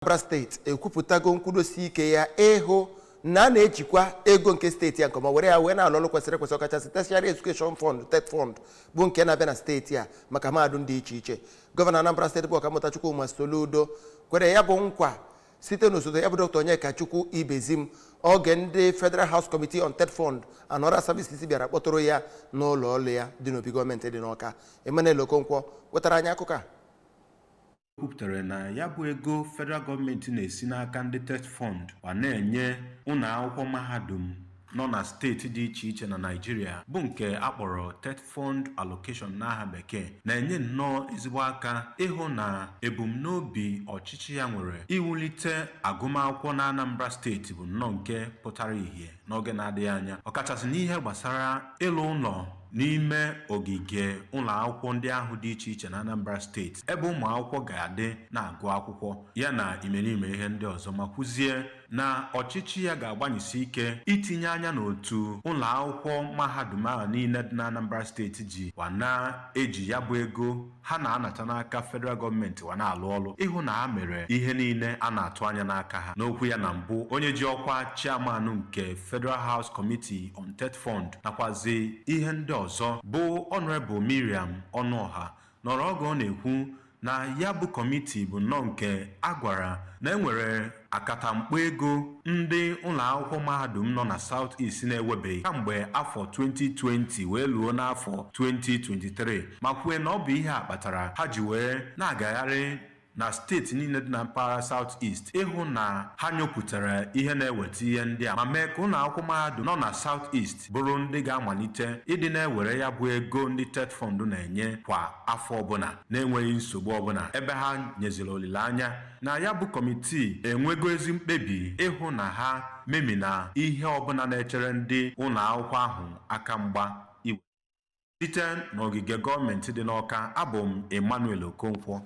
Anambra Steeti ekwupụtago nkwudosi ike ya ịhụ na a na-ejikwa ego nke steeti ya nke ọma, were ya wee na-alụ ọrụ kwesịrị ekwesị, ọkachasị Tertiary Education Fund, TETFund, bụ nke na-abịa na steeti a maka mahadum dị iche iche. Gọvanọ Anambra Steeti bụ Ọkammụta Chukwuma Soludo kwere ya bụ nkwa site n'osote ya bụ Dr. Onyekachukwu Ibezim oge ndị Federal House Committee on TETFund and Other Services bịara kpọtụrụ ya n'ụlọ ọrụ ya dị n'obi gọọmenti dị n'Ọka. Emmanuel Okonkwo wetara anyị akụkọ a. Kwupụtara na ya bụ ego federal gọọmenti na-esi n'aka ndị TETFund ma na-enye ụlọ akwụkwọ mahadum nọ na steeti dị iche iche na Naịjirịa, bụ nke akpọrọ TETFund allocation n'aha bekee, na-enye nnọọ ezigbo aka ịhụ na ebumnobi ọchịchị ya nwere iwulite agụmakwụkwọ na Anambra Steeti bụ nnọọ nke pụtara ìhè n'oge na-adịghị anya, ọkachasị n'ihe gbasara ịlụ ụlọ n'ime ogige ụlọ akwụkwọ ndị ahụ dị iche iche na Anambra Steeti ebe ụmụ akwụkwọ ga-adị na-agụ akwụkwọ, ya na imerime ihe ndị ọzọ, ma kwuzie na ọchịchị ya ga-agbanyesi ike itinye anya n'otu ụlọ akwụkwọ mahadum ahụ niile dị na Anambra Steeti ji wa na-eji ya bụ ego ha na-anata n'aka federal gọọmenti wa na-alụ ọrụ, ịhụ na ha mere ihe niile a na-atụ anya n'aka ha. N'okwu ya na mbụ, onye ji ọkwa chairman nke Federal House Committee on TETFund nakwazi ihe ndị ọzọ, bụ Honorable Miriam Ọnụọha, nọrọ oge ọ na-ekwu na ya bụ kọmiti bụ nnọọ nke a gwara na enwere akatamkpo ego ndị ụlọ akwụkwọ mahadum nọ na South East na-ewebeghị kamgbe afọ 2020 wee luo n'afọ 2023, ma kwue na ọ bụ ihe a kpatara ha ji wee na-agagharị na steeti niile dị na mpaghara South East ịhụ na ha nyopụtara ihe na-eweta ihe ndị a, ma mee ka ụlọ akwụkwọ mahadum nọ na South East bụrụ ndị ga-amalite ịdị na-ewere ya bụ ego ndị TETFund na-enye kwa afọ ọbụla na-enweghị nsogbu ọbụla, ebe ha nyeziri olileanya na ya bụ kọmitii enwego ezi mkpebi ịhụ na ha memina ihe ọbụla na-echere ndị ụlọ akwụkwọ ahụ aka mgba iwe. Site n'ogige gọọmenti dị n'Ọka, abụ m Emmanuel Okonkwo.